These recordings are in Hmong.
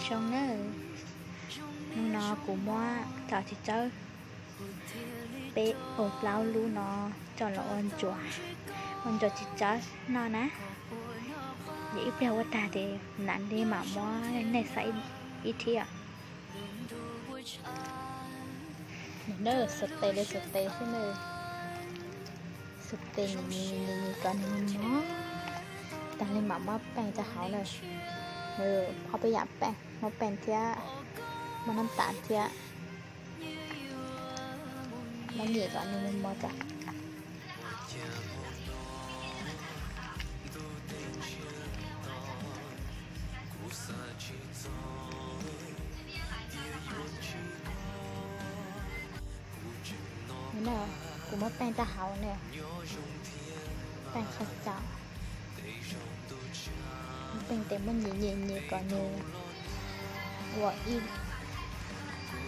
Zoo nawb, hnub no kuv muab cov txiv tsawb peb ua plaub lub no coj los ua ntsuas, ua ntsuas txiv tsawb noj na. Ces ib pliag ua tag ces mam li mam muab nej xa ib thib os. Xav tes li xav tes xwb na, xav tes kom nws mos, tas li mam muab peej rau hauv na. Ob peb yam peej, muab peej thiab, muab nab tas thiab, muab nyem kom nws mos tas. Kuv muab peej rau hauv na, peej qhov txos, peej tes muab nyem nyem nyem kom nws ua ib,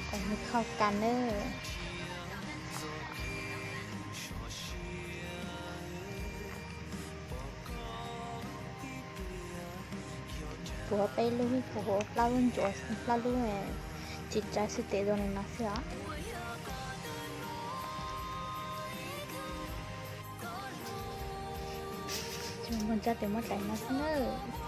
kom nws khau kas nawb. Kuv ua peb lub, kuv ua plaub lub ntsuas, plaub lub txiv tsawb xwb tes zoo li no xwb os. Muaj ntsa tes muab tais no xwb nawb.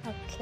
Ok.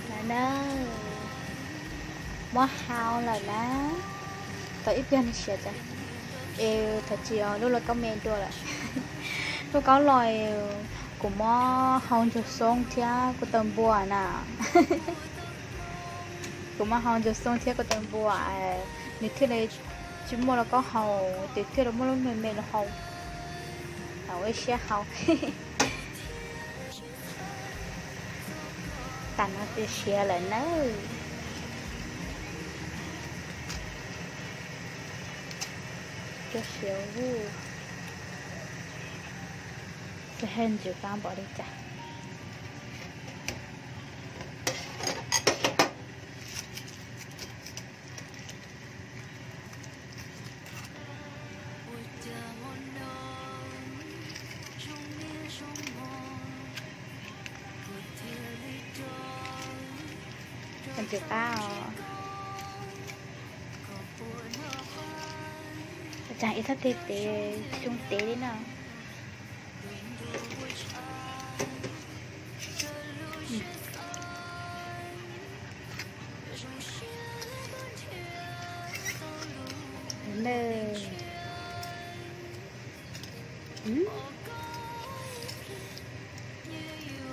Lawm na, muab hau lawm na. Tau ib pliag nws siav tas, es thov txim os, lub lauj kaub me dua lawm. Lauj kaub los, kuv muab hau ntsuag xoob thiab kuv taw npua na. Kuv muab hau ntsuag xoob thiab kuv taw npua, nws thiaj li tsis muaj lauj kaub hau, ces thiaj li muaj lub me me los hau, ua ib siab hau. Tas no ces siav lawm nawb. Siav, xwb hej ntxim qab npaum li cas. Ntxim qab os. Tsaam ib txhab tes tes, xyoo tes li no.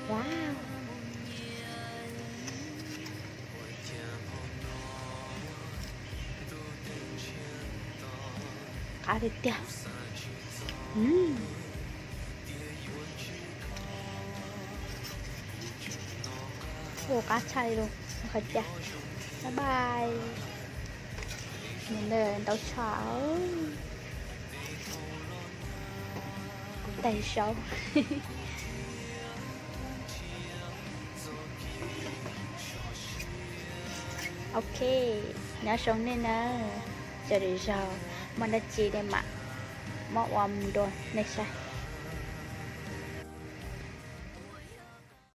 Wow. Qab tiag tiag. Ua qab tshaj li lawm, qhov cas. Bye bye. Ntau tshaj. Kuv tais sau. Ok, nyob zoo nej nawb. Tsaug zog, muaj dab tsi nej mam Muab ua mus dua nej saib.